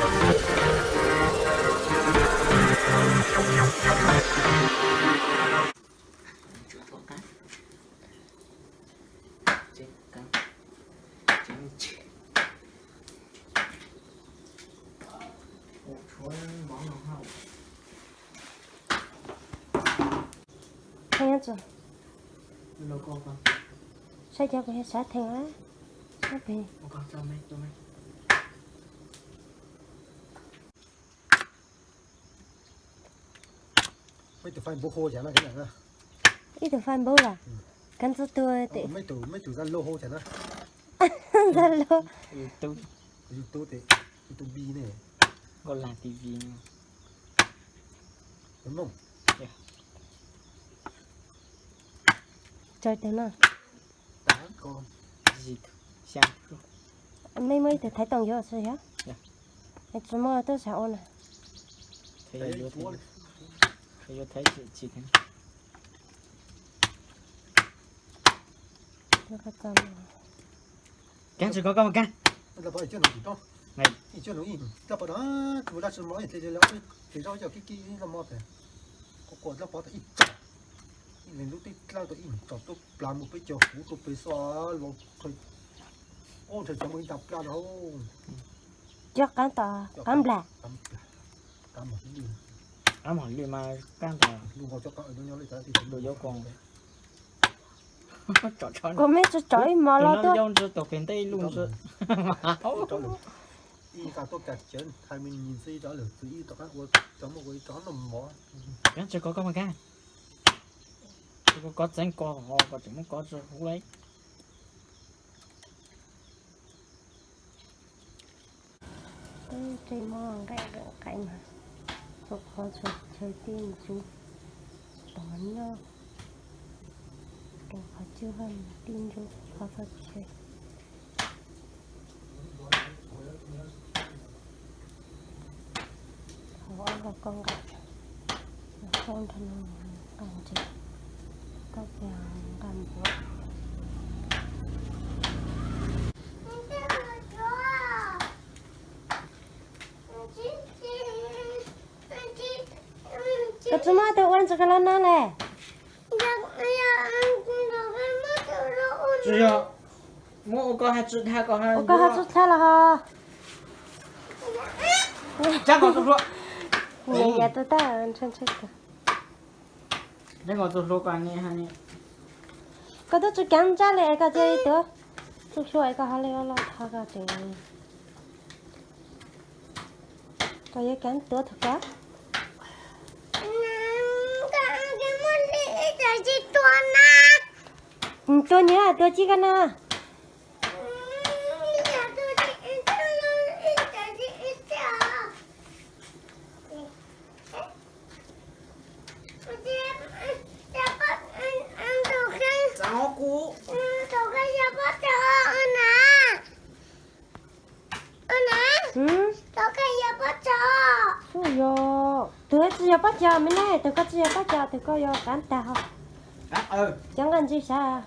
Theej nyob tso. Saib cov kuv yog saib theej a, saib pem. Ib tug Facebook hauv cas na, ib tug Facebook los, kab ntxub tuag tes. Ib tug Zalo hauv cas na. Zalo. YouTube tes, YouTube bi ne. Nkauj Lag T V. Tsaws tes no. Mej muaj ib tug Thaiv Tooj yuav xwb yog? Es tsis muaj tub sab ua na. Kab tsis kov koj mas kab. Cov qab tom qab nplas. Qab mom lwj mas kab ntag. Kuv mej tso tso ib mov los tuaj. Kab tsis kov koj mas kab. Kov txeeb ko ho koj tseem muab kov tsis huv lawm. Tseem muaj nqaij nqaij mas, qhov txhua chaw tij ntsuv tod nyob, rau qhov cub vaj tij ntsuv qhov txhua chaw. Hauv ob lub koj nqa, koj nrog no nqa ntses, koj kiag nqa npuav. Koj tsis muab tus ua ntsis koj los no le. Tsis yog, muab ua koj hais tsis dhau kom ua koj hais tsis dhau los ho. Tsa kom tus hlua. Nyiam yam tus tag ntshe ntshe tus. Koj twb tsis kav ntsaj li es koj cia li tuav tus hlua es koj ho li los thov koj tseem. Koj yuav kav tuav thaum koj. Tuav nyiam tuav tsis koj na. Txav kuv. Tsuas yog tus tsis yog pob cov me ne, tus koj tsis yog pob cov, tus koj yuav kav tag ho. Cov nqaij ntsis sav.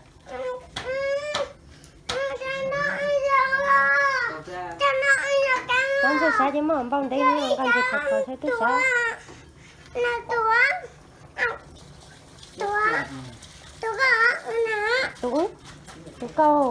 Koj ntsis sav ces muaj npau ntev nqaij ntsis pom pom thiab twb sav. Tus, tus koj.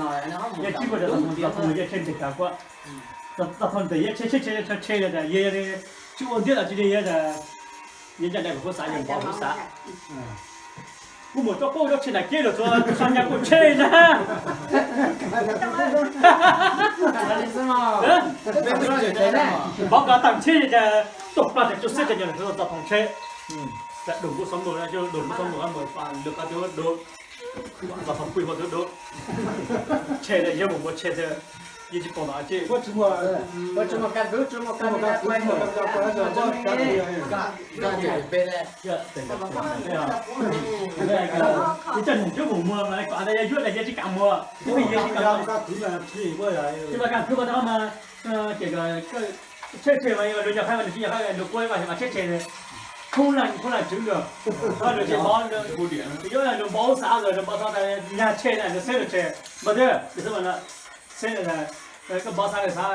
Yog tsis muaj txog thaum ntawd yog tshe nteg tas kuv, txog thaum ntawd yog tshe tshe tshe tshe tshe tas yog tsis ua ntej los tsis li yog tas yog ncaj nraim kuv xav yog npov kuv xav. Kuv mus tso pauj tso tshe nram kib los txog txog nyab kuv tshe na. Npov kov tag tshe tas tuaj plag tas tsuj xwb tas yog txog thaum tshe. Tas dua kuv xov mus, dua kuv xov mus, lwm qhov twb dua, txog thaum pw kuv twb dua. Tshe tas yog mus ua tshe tas yeej tsis pom tom tshe. Ib co neeg twb mus muag mas kom tas yog yuav tas yeej tsis kam muag, yeej tsis kam muag. Tsis mas kam kwv mas, ces tshe tshe mas luag nco qab mas nws tsis nco qab luag quaj mas tshe tshe. Khub leej khub leej tswv luag, luag tsis npov, yuav luag npov xav luag npov txog tas nyab tshe na luag xeb luag tshe, npog twb xeb xeb koj npov xav xav.